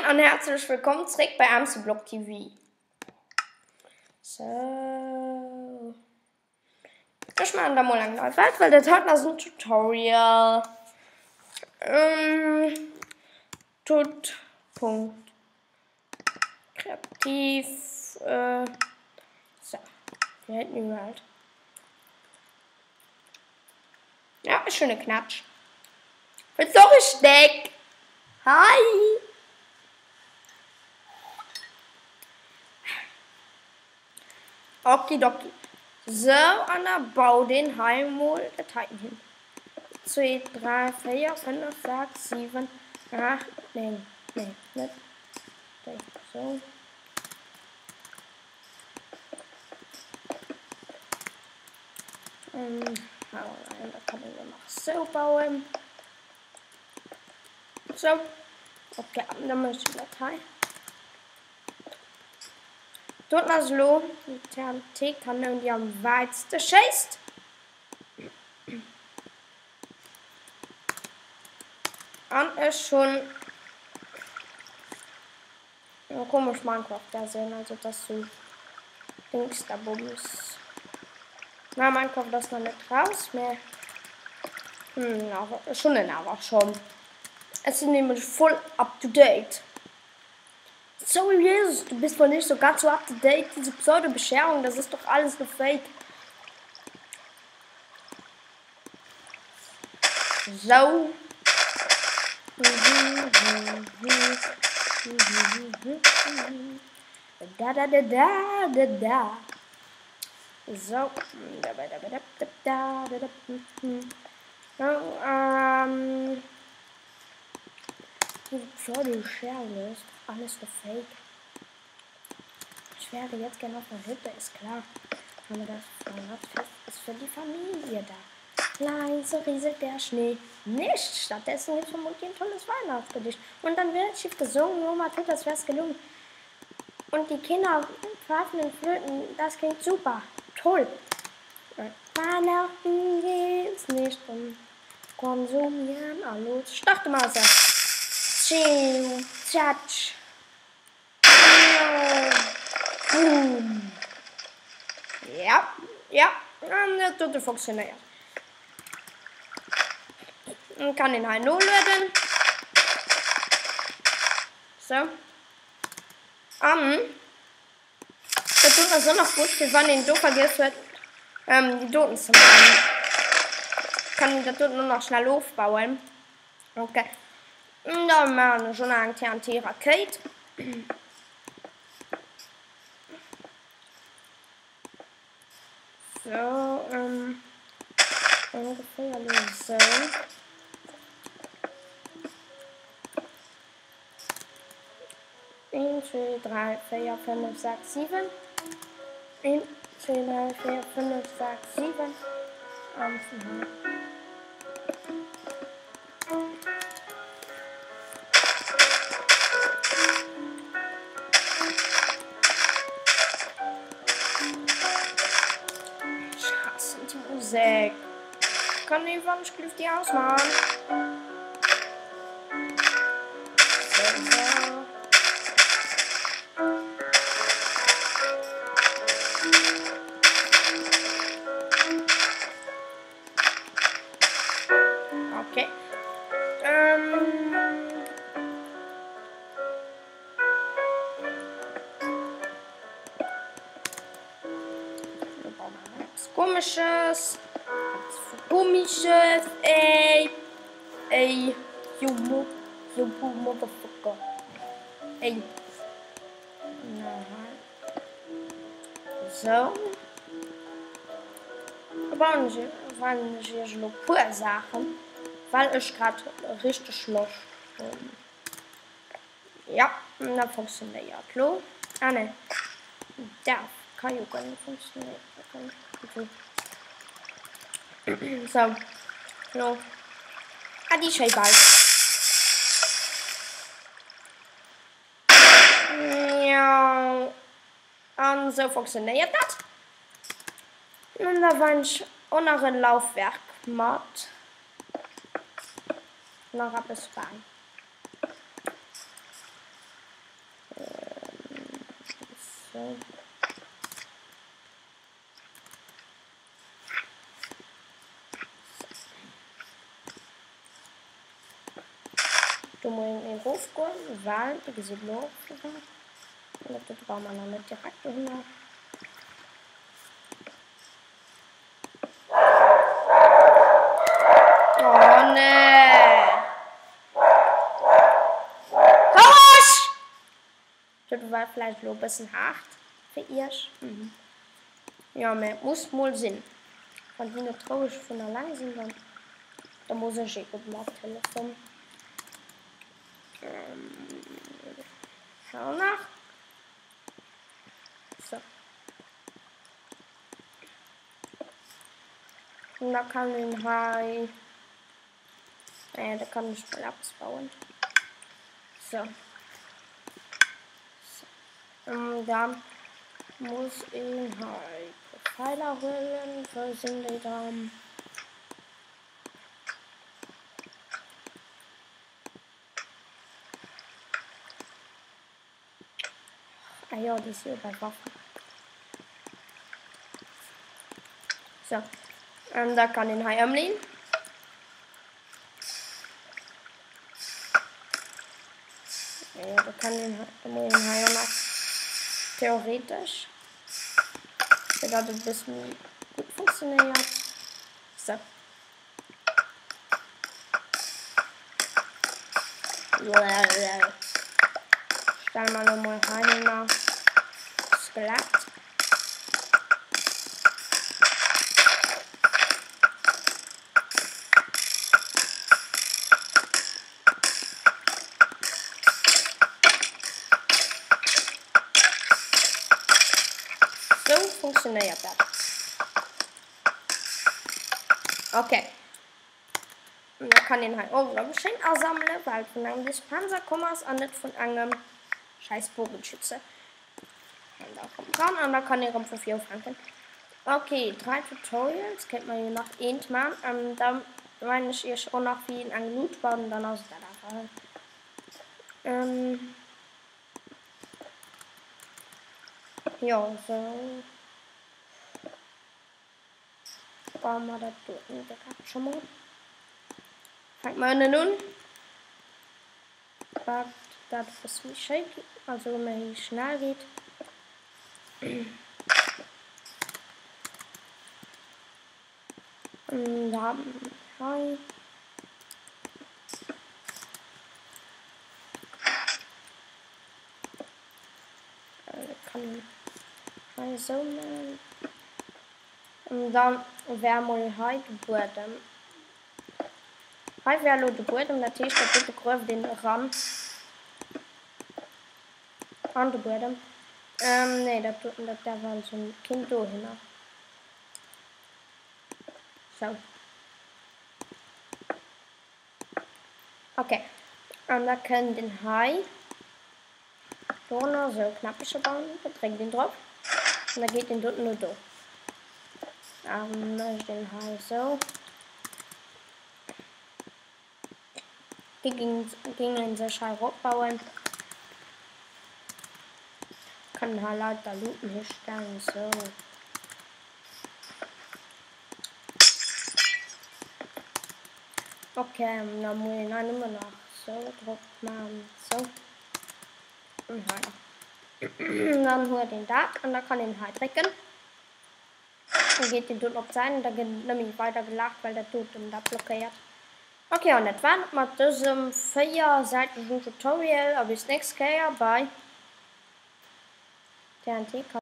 Moin an häerzlech wëllkomm zréck bei Amseblock TV. Sou. Ech maachen da mol eng nei Welt, well dat heiten ass en Tutorial. Tut. Punkt. Kreativ. Sou. Create new world. Ja, ech hunn e Knätsch. Wëlls de och e Stéck? Hei! Okidoki. Sou, an da bau deen hei mol dat heiten hin. 2, 3, 4, 5, 6, 7, 8, 9. Nee, net déi. Sou. Da kann een jo nach sou bauen. Sou. Ok, an da mécht een dat hei. Doten ass elo déi TNT-Kanoun, déi am wäitste schéisst. An ech hunn eng komesch Minecraft-Versioun, also dat ass sou Dingsterbums. Na, Minecraft ass nach net raus, mä ech hunn en awer schonn. Ech sinn nämlech voll up to date. Sorry Jesus, du bist wohl nicht so ganz so up to date. Diese Pseudo-Bescherung, das ist doch alles nur Fake. So. Da da da da da da. So. Da da da da da da da. So, ähm. Diese Pseudo-Bescherung ist doch alles nur Fake. Ich wäre jetzt gerne auf der Hütte, ist klar. Aber das Weihnachtsfest ist für die Familie da. Leise rieselt der Schnee nicht. Stattdessen gibt's vermutlich ein tolles Weihnachtsgedicht. Und dann wird schief gesungen, Oma tut, als wär's gelungen. Und die Kinder pfeifen in Flöten, das klingt super. Toll. Weihnachten geht's nicht um Konsumieren a los starte mer se. Tschiu, tschatsch, miau, boom. Ja, ja, an dat dote funktionéiert. Dann kann een hei nolueden. Sou. An dat doten ass och nach gutt, fir wann een do vergiess huet, déi doten ze maachen. Kann een dat doten och nach schnell ofbauen. Ok. Da maachen ech och nach eng TNT-Rakéit. So, ähm, ongeféier lo sou. Een, zwee, dräi, véier, fënnef, sechs, siwen. Een, zwee, dräi, véier, fënnef, sechs, siwen. An vun hei. Ech hassen déi Musek. Kann ee wann ech gelift déi ausmachen? So, so. Okay. Ähm. Etwas Komisches. Etwas Komisches. Ey. Ey. You, mo you motherfucker. Ey. Sou. Da bauen ech weisen ech iech elo puer Saachen, well ech grad richteg Loscht hunn. Ja, dat funktionéiert lo. Ah ne, dat ka jo guer net funktionéieren. Sou, lo. Adi, schéi bal. Miau. An sou funktionéiert dat. An da wein ech och nach en Laufwerk mat nach eppes bäi. Sou. Do muss een erofgoen, well déi gesitt elo och firwat. An dat dote baue mer nach net direkt dohinner. Oh nee! Roueg! Dat war vläicht elo e bëssen haart fir iech. Jo, mä et muss mol sinn. Wann déi net roueg vun alleng sinn, dann da muss ech ebe mathëllefen. Hau nach. So. Und da kann een hei. Naja, da kann ech mol eppes bauen. So. So. Und dann muss een hei Profiler huelen. Wo sinn déi dann? Ah jo, déi si jo bei Waffen. So. An da kann een hei ëmleen. Ja, da kann een hei, da muss een hei och nach theoretisch, fir datt et e bësse méi gutt funktionéiert. So. Stelle mer lo mol heihinner Skelett. Sou funktionéiert dat. Okay. Und da kann een hei och erëm schéin asammelen, well et vun engem Dispenser komm ass an net vun engem scheiß Bogenschütze. An da kommt dran an da kann ee rëm vu vir ufänken. Okay, 3 Tutorials kéint mer jo nach eent man. An da weinen ech iech och nach wéi een eng Loot baut an dann ass et dat awer. Ähm, jo, sou. Baue mer dat doten direkt scho mol. Fänke mer ënnen un. Wat dat e bësse méi schéi, also méi schnell geet. An dann hei. Kann hei esou man. An dann wär mol hei de Buedem. Hei wär elo de Buedem, dat heescht dat dote grueft een eran an de Buedem. Nee, dat doten, dat däerf also kinnt dohinner. Sou. Ok, an da kënnt een hei dorënner esou Knäppecher bauen, da dréckt een drop an da geet deen doten no do. Da mécht een hei esou. Déi géingen sech hei eropbauen. Kann hei lauter Luuten histellen, esou. Ok, da muss een hei nëmmen nach sou drop maachen, sou. An hei nach. Dann huet een dat an da kann een hei drécken. Dann geet deen doten op d'Säit an da gëtt et net méi weider gelaacht, well dat doten dat blockéiert. Ok, an dat war et mat dësem véiersäitegen Tutorial a bis d'nächst Kéier bei TNT.